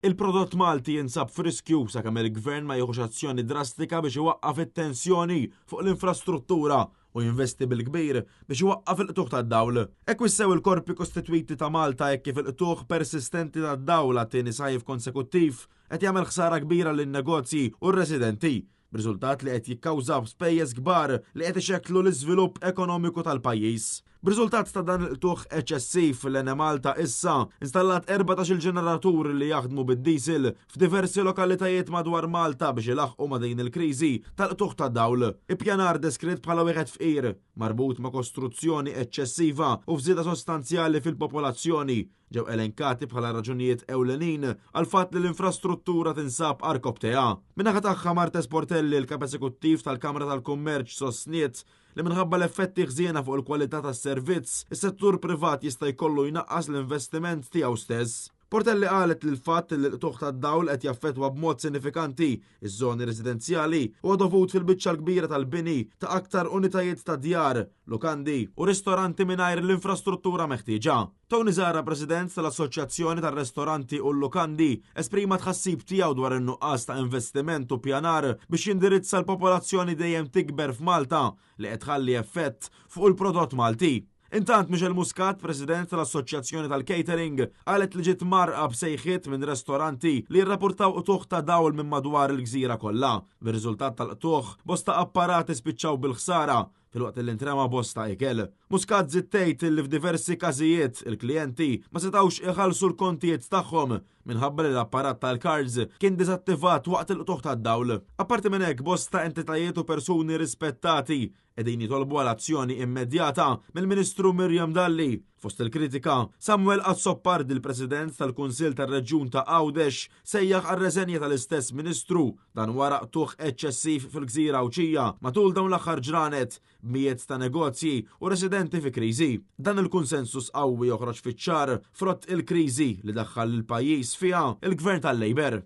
Il-prodott Malti jinsab f'riskju sakemm il-Gvern ma jieħux azzjoni drastika biex iwaqqaf it-tensjoni fuq l-infrastruttura u jinvesti bil-kbir biex iwaqqaf il-qtugħ tad-dawl. Hekk wissew il-korpi kostitwiti ta' Malta hekk kif il-qtugħ persistenti tad-dawl għat-tieni sajf konsekuttiv qed jagħmel ħsara kbira lin-negozji u r-residenti, b'riżultat li qed jikkawża spejjeż kbar li qed ixekklu l-iżvilupp ekonomiku tal-pajjiż. B'riżultat ta' dan il-qtugħ eċċessiv, l-Enemalta issa installat 14-il ġeneratur li jaħdmu bid-diesel f'diversi lokalitajiet madwar Malta biex ilaħħqu ma' din il-kriżi tal-qtugħ tad-dawl. Ippjanar deskritt bħala wieħed fqir, marbut ma' kostruzzjoni eċċessiva u f'żieda sostanzjali fil-popolazzjoni, ġew elenkati bħala raġunijiet ewlenin għall-fatt li l-infrastruttura tinsab għarkopptejha. Min-naħa tagħha Marthe Sportelli, l-Kap Eżekuttiv tal-Kamra tal-Kummerċ sostniet li minħabba l-effetti ħżiena fuq il-kwalità tas-servizz, is-settur privat jista' jkollu jnaqqas l-investiment tiegħu stess. Portelli qalet li l-fatt li l-qtugħ tad-dawl qed jaffettwa b'mod sinifikanti ż-żoni residenzjali huwa dovut fil-biċċa l-kbira tal-bini ta' aktar unitajiet ta' djar, lukandi u ristoranti mingħajr l-infrastruttura meħtieġa. Tony Zahra, President tal-Assoċjazzjoni tar-Restoranti u l-Lukandi, esprima tħassib tiegħu dwar in-nuqqas ta' investiment u pjanar biex jindirizza l-popolazzjoni dejjem tikber f'Malta li qed tħalli effett fuq il-prodott Malti. Intant, Michelle Muscat, President tal-Assoċjazzjoni tal-Catering, qalet li ġiet mgħarrqa b'sejħiet minn restoranti li jirrapportaw qtugħ ta' dawl minn madwar il-gżira kollha. Bir-riżultat tal-qtugħ, bosta apparati spiċċaw bil-ħsara filwaqt li ntrema bosta ikel. Muscat żied tgħid li f'diversi każijiet il-klijenti ma setgħux iħallsu l-kontijiet tagħhom minħabba li l-apparat tal-cards kien diżattivat waqt il-qtugħ tad-dawl. Apparti minn hekk bosta entitajiet u persuni rispettati qegħdin jitolbu għal azzjoni immedjata mill-Ministru Miriam Dalli. Fost il-kritika, Samuel Azzopardi l-President tal-Kunsill tar-Reġjun ta' Għawdex sejjaħ għar-reżenja tal-istess Ministru dan wara qtugħ eċċessiv fil-gżira Għawdxija matul dawn l-aħħar ġranet, b'mijiet ta' negozji u residenti fi kriżi. Dan il-kunsensus qawwi joħroġ fiċ-ċar frott il-kriżi li daħħal lill-pajjiż fiha il-Gvern tal-Labour.